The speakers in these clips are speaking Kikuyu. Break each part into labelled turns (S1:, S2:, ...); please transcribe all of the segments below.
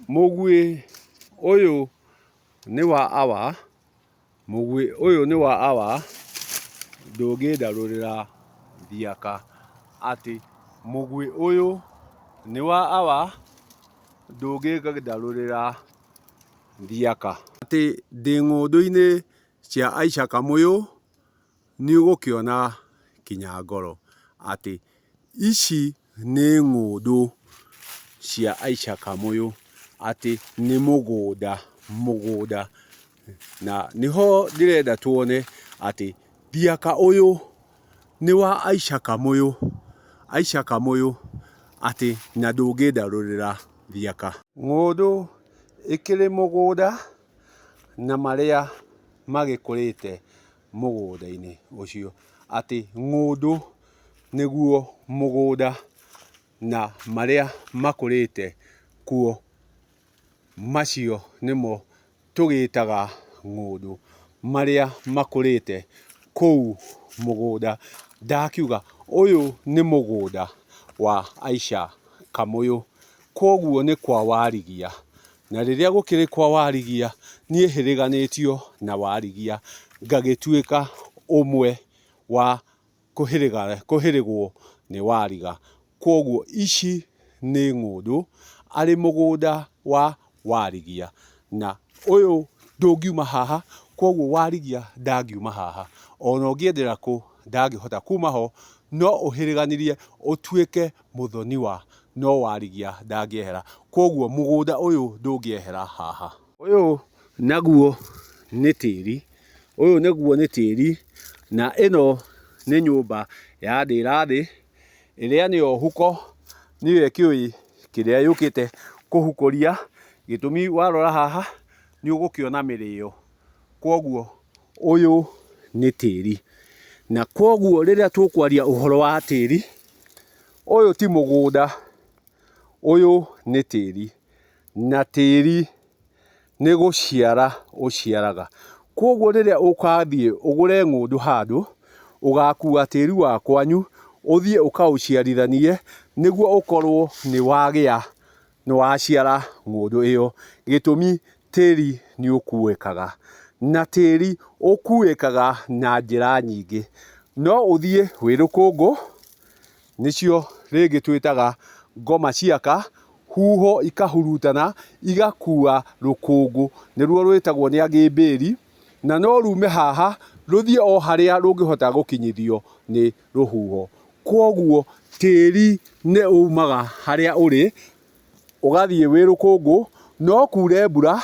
S1: Mũguĩ ũyũ nĩ wa awa, mũguĩ ũyũ nĩ wa awa, ndũngĩndarũrĩra thiaka. Atĩ mũguĩ ũyũ nĩ wa awa, ndũngĩndarũrĩra thiaka. Atĩ ndĩ ng'ũndũ-inĩ cia Aisha Kamũyũ, nĩ ũgũkĩona kinya ngoro atĩ ici nĩ ng'ũndũ cia Aisha Kamũyũ, atĩ nĩ mũgũnda, mũgũnda. Na nĩho ndĩrenda tuone atĩ thiaka ũyũ nĩ wa Aisha Kamũyũ, Aisha Kamũyũ atĩ na ndũngĩndarũrĩra thiaka. Ng'ũndũ ĩkĩrĩ mũgũnda na marĩa magĩkũrĩte mũgũnda-inĩ ũcio, atĩ ng'ũndũ nĩguo mũgũnda na marĩa makũrĩte kuo, macio nĩmo tũgĩtaga ng'ũndũ, marĩa makũrĩte kũu mũgũnda. Ndakiuga ũyũ nĩ mũgũnda wa Aisha Kamũyũ, kwoguo nĩ kwa Warigia. Na rĩrĩa gũkĩrĩ kwa Warigia, niĩ hĩrĩganĩtio na Warigia, ngagĩtuĩka ũmwe wa kũhĩrĩga kũhĩrĩgwo nĩ Wariga. Kwoguo ici nĩ ng'ũndũ arĩ mũgũnda wa Warigia. Na ũyũ ndũngiuma haha, kwoguo Warigia ndangiuma haha. Ona ũngĩendera kũ, ndangĩhota kuma ho, no ũhĩrĩganirie ũtuĩke mũthoniwa no Warigia ndangĩehera. Kwoguo mũgũnda ũyũ ndũngĩehera haha. Ũyũ naguo nĩ tĩri, ũyũ naguo nĩ tĩri, na ĩno nĩ nyũmba ya ndĩra thĩ, ĩrĩa nĩyo huko, nĩyo ĩkĩũĩ kĩrĩa yũkĩte kũhukũria, gĩtũmi warora haha nĩ ũgũkĩona mĩrĩo. Kwoguo ũyũ nĩ tĩri. Na kwoguo rĩrĩa tũkwaria ũhoro wa tĩri, ũyũ ti mũgũnda, ũyũ nĩ tĩri. Na tĩri nĩ gũciara ũciaraga. Kwoguo rĩrĩa ũgathiĩ ũgũre ng'ũndũ handũ, ũgakua tĩri wa kwanyu, ũthiĩ ũkaũciarithanie, nĩguo ũkorwo nĩ wagĩa, nĩ waciara ng'ũndũ ĩyo. Gĩtũmi tĩri nĩ ũkuĩkaga, na tĩri ũkuĩkaga na njĩra nyingĩ. No ũthiĩ wĩ rũkũngũ, nĩcio rĩngĩ twĩtaga ngoma ciaka, huho ikahurutana igakua rũkũngũ, nĩruo rwĩtagwo nĩ angĩ mbĩri, na no rume haha rũthiĩ o harĩa rũngĩhota gũkinyithio nĩ rũhuho. Kwoguo tĩri nĩ umaga harĩa ũrĩ ũgathiĩ wĩ rũkũngũ, no kure mbura,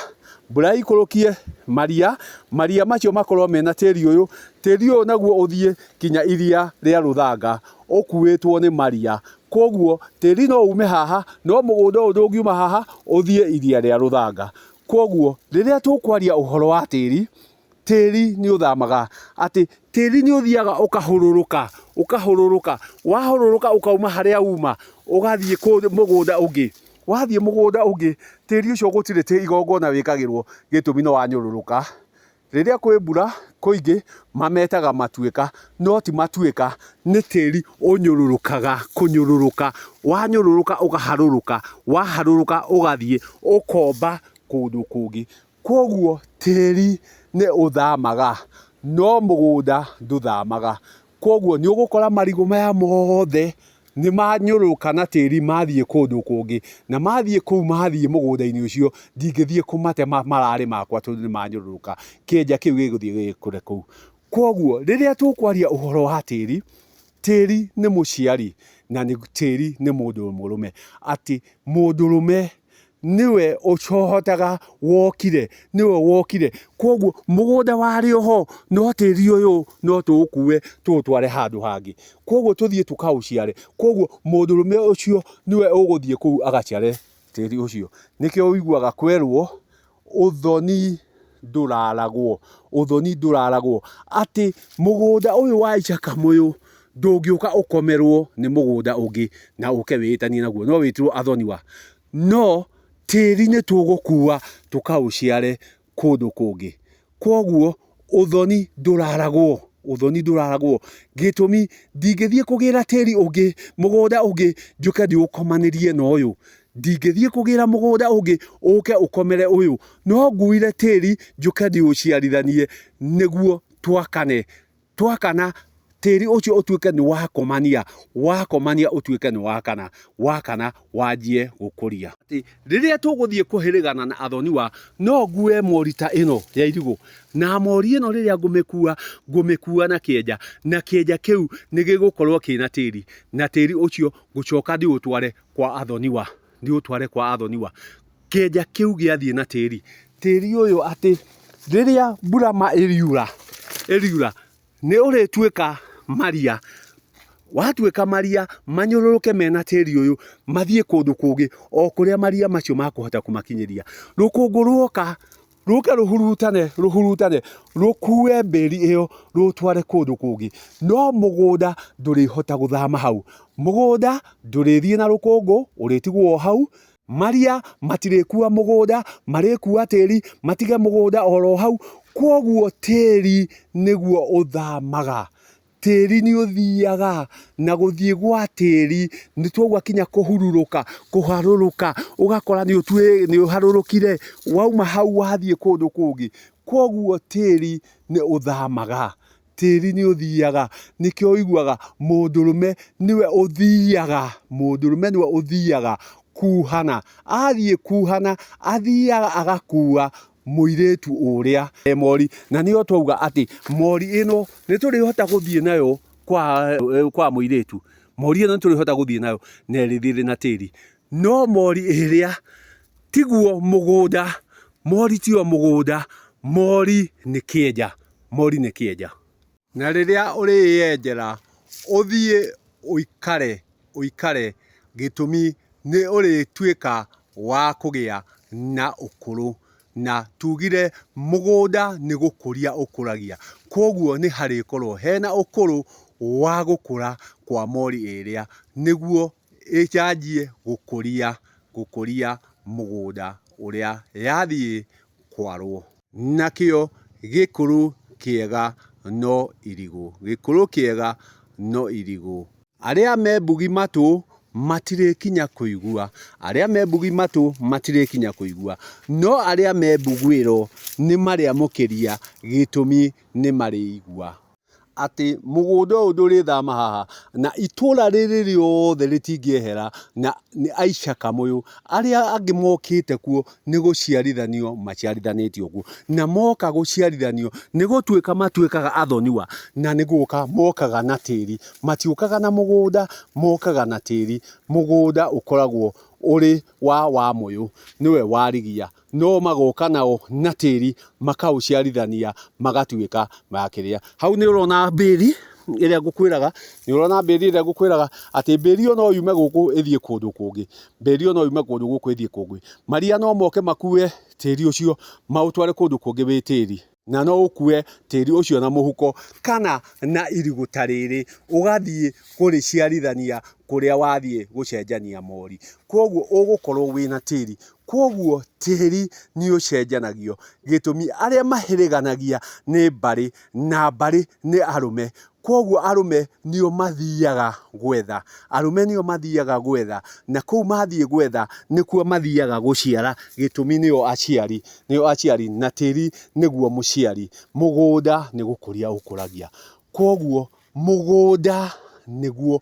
S1: mbura ĩikũrũkie maria, maria macio makorwo mena tĩri ũyũ, tĩri ũyũ naguo ũthiĩ nginya iria rĩa rũthanga ũkuĩtwo nĩ maria. Kwoguo tĩri no ume haha, no mũgũnda ũyũ ndũngiuma haha ũthiĩ iria rĩa rũthanga. Kwoguo rĩrĩa tũkwaria ũhoro wa tĩri, tĩri nĩ ũthamaga, atĩ tĩri nĩ ũthiaga ũkahũrũrũka, ũkahũrũrũka, wahũrũrũka ũkauma harĩa uma, ũgathiĩ mũgũnda ũngĩ, wathiĩ mũgũnda ũngĩ, tĩri ũcio gũtirĩ igongona wĩkagĩrwo gĩtũmi nĩ wanyũrũrũka. Rĩrĩa kwĩ mbura kũingĩ mametaga matuĩka, no ti matuĩka, nĩ tĩri ũnyũrũrũkaga kũnyũrũrũka, wanyũrũrũka ũkaharũrũka, waharũrũka ũgathiĩ ũkomba kũndũ kũngĩ. Kwoguo tĩri nĩ ũthamaga, no mũgũnda ndũthamaga. Kwoguo nĩ ũgũkora marigũ maya mothe nĩ manyũrũrũka na tĩri mathiĩ kũndũ kũngĩ, na mathiĩ kũu mathiĩ mũgũnda-inĩ ũcio, ndingĩthiĩ kũmatema mararĩ makwa tondũ nĩ manyũrũrũka, kĩenja kĩu gĩgũthiĩ gĩkũre kũu. Kwoguo rĩrĩa tũkwaria ũhoro wa tĩri, tĩri nĩ mũciari na tĩri nĩ mũndũ mũrũme, atĩ mũndũrũme nĩwe ũhotaga wokire, nĩwe wokire, kwoguo mũgũnda warĩ oho no tĩri ũyũ no tũũkue tũũtware handũ hangĩ, kwoguo tũthiĩ tũkaũciare, kwoguo mũndũrũme ũcio nĩwe ũgũthiĩ kũu agaciare tĩri ũcio. Nĩkĩo ũiguaga kwerwo ũthoni ndũraragwo, ũthoni ndũraragwo, atĩ mũgũnda ũyũ wa Icakamũyũ ndũngĩũka ũkomerwo nĩ mũgũnda ũngĩ na ũke wĩtanie naguo, no wĩtirwo athoniwa. No tĩri nĩ tũgũkua tũkaũciare kũndũ kũngĩ. Kwoguo ũthoni ndũraragwo, ũthoni ndũraragwo. Gĩtũmi ndingĩthiĩ kũgĩra tĩri ũngĩ mũgũnda ũngĩ njũke ndĩũkomanĩrie na ũyũ. Ndingĩthiĩ kũgĩra mũgũnda ũngĩ ũke ũkomere ũyũ, no nguire tĩri njũke ndĩũciarithanie nĩguo twakane. Twakana tĩri ũcio ũtuĩke nĩ wakomania, wakomania ũtuĩke nĩ wakana, wakana wanjie gũkũria. Atĩ rĩrĩa tũgũthiĩ kũhĩrĩgana na athoniwa, no ngue mori ta ĩno ya irigũ, na mori ĩno rĩrĩa ngũmĩkua, ngũmĩkua na kĩenja, na kĩenja kĩu nĩ gĩgũkorwo kĩna tĩri, na tĩri ũcio ngũcoka ndĩũtware kwa athoniwa, ndĩũtware kwa athoniwa. Kĩenja kĩu gĩathiĩ na tĩri, tĩri ũyũ atĩ rĩrĩa mbura ma ĩriura, ĩriura, nĩ ũrĩtuĩka maria. Watuĩka maria, manyũrũrũke mena tĩri ũyũ, mathiĩ kũndũ kũngĩ, o kũrĩa maria macio makũhota kũmakinyĩria. Rũkũngũ ruoka, rũke rũhurutane, rũhurutane, rũkue mbĩri ĩyo, rũtware kũndũ kũngĩ. No mũgũnda ndũrĩhota gũthama hau. Mũgũnda ndũrĩthiĩ na rũkũngũ, ũrĩtigwo o hau. Maria matirĩkua mũgũnda, marĩkua tĩri, matige mũgũnda oro hau. Kwoguo tĩri nĩguo ũthamaga. Tĩri nĩ ũthiaga, na gũthiĩ gwa tĩri nĩ twaugua kinya kũhurũrũka, kũharũrũka, ũgakora nĩ ũharũrũkire, wauma hau wathiĩ kũndũ kũngĩ. Kwoguo tĩri nĩ ũthamaga, tĩri nĩ ũthiaga, nĩkĩo ũiguaga mũndũrũme nĩwe ũthiaga, mũndũrũme nĩwe ũthiaga kuhana. Athiĩ kuhana, athiaga agakua mũirĩtu ũrĩa mori, na nĩyo twauga atĩ mori ĩno nĩ tũrĩhota gũthiĩ nayo kwa, kwa mũirĩtu. Mori ĩno nĩ tũrĩhota gũthiĩ nayo na ĩrĩthiĩ ĩrĩ na tĩri. No mori ĩrĩa tiguo mũgũnda, mori tiyo mũgũnda, mori nĩ kĩenja, mori nĩ kĩenja. Na rĩrĩa ũrĩyenjera, ũthiĩ ũikare, ũikare, gĩtũmi nĩ ũrĩtuĩka wa kũgĩa na ũkũrũ. Na tugire mũgũnda nĩ gũkũria ũkũragia, kwoguo nĩ harĩkorwo hena ũkũrũ wa gũkũra kwa mori ĩrĩa, nĩguo ĩanjie gũkũria, gũkũria mũgũnda ũrĩa yathiĩ kwarwo. Nakĩo gĩkũrũ kĩega no irigũ, gĩkũrũ kĩega no irigũ. Arĩa me mbugi matũ matirĩkinya kũigua, arĩa me mbugi matũ matirĩkinya kũigua, no arĩa me mbuguĩro nĩmarĩamũkĩria gĩtũmi nĩmarĩigua. Atĩ mũgũnda ũyũ ndũrĩthama haha, na itũra rĩrĩ rĩothe rĩtingĩehera, na nĩ Aisha Kamũyũ, arĩa angĩ mokĩte kuo nĩ gũciarithanio maciarithanĩtio kuo, na moka gũciarithanio nĩ gũtuĩka matuĩkaga athoniwa, na nĩ gũka mokaga na tĩri, matiũkaga na mũgũnda, mokaga na tĩri, mũgũnda ũkoragwo ũrĩ wa Wamũyũ, nĩwe Warigia. No magoka nao na tĩri makaũciarithania magatuĩka ma kĩrĩa. Hau nĩ ũrona mbĩri ĩrĩa ngũkwĩraga, nĩ ũrona mbĩri ĩrĩa ngũkwĩraga atĩ mbĩri ĩyo no yume gũkũ ĩthiĩ kũndũ kũngĩ, mbĩri ĩyo no yume kũndũ gũkũ ĩthiĩ kũngĩ. Maria no moke makue tĩri ũcio maũtware kũndũ kũngĩ wĩ tĩri. Na no ũkue tĩri ũcio na mũhuko kana na irigũ ta rĩrĩ, ũgathiĩ kũrĩciarithania kũrĩa wathiĩ gũcenjania mori. Kwoguo ũgũkorwo wĩna tĩri. Kwoguo tĩri nĩ ũcenjanagio. Gĩtũmi arĩa mahĩrĩganagia nĩ mbarĩ, na mbarĩ nĩ arũme. Kwoguo arũme nĩo mathiaga gwetha, arũme nĩo mathiaga gwetha, na kũu mathiĩ gwetha nĩkuo mathiaga gũciara, gĩtũmi nĩo aciari, nĩo aciari, na tĩri nĩguo mũciari, mũgũnda nĩ gũkũria ũkũragia. Kwoguo mũgũnda nĩguo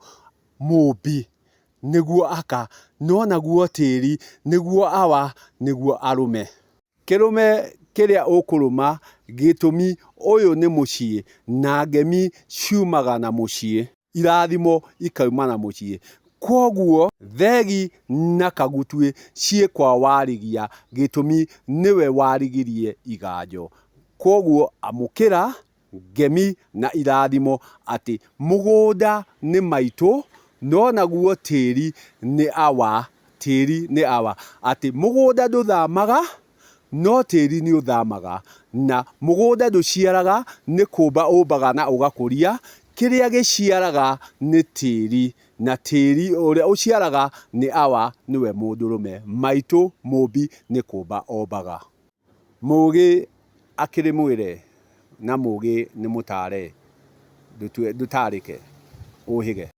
S1: mũmbi, nĩguo aka, no naguo tĩri nĩguo awa, nĩguo arũme. Kĩrũme kĩrĩa ũkũrũma gĩtũmi ũyũ nĩ mũciĩ na ngemi ciumaga na mũciĩ. Irathimo ikauma na mũciĩ. Kwoguo thegi na kagutuĩ ciĩ kwa Warigia gĩtũmi nĩwe warigirie iganjo. Kwoguo amũkĩra ngemi na irathimo atĩ mũgũnda nĩ maitũ no naguo tĩri nĩ awa, tĩri nĩ awa. Atĩ mũgũnda ndũthamaga no tĩri nĩ ũthamaga, na mũgũnda ndũciaraga nĩ kũmba ũmbaga na ũgakũria, kĩrĩa gĩciaraga nĩ tĩri, na tĩri ũrĩa ũciaraga nĩ awa nĩwe mũndũrũme, maitũ mũmbi nĩ kũmba ombaga. Mũgĩ akĩrĩ mwĩre na mũgĩ nĩ mũtare, ndũtarĩke, ũhĩge.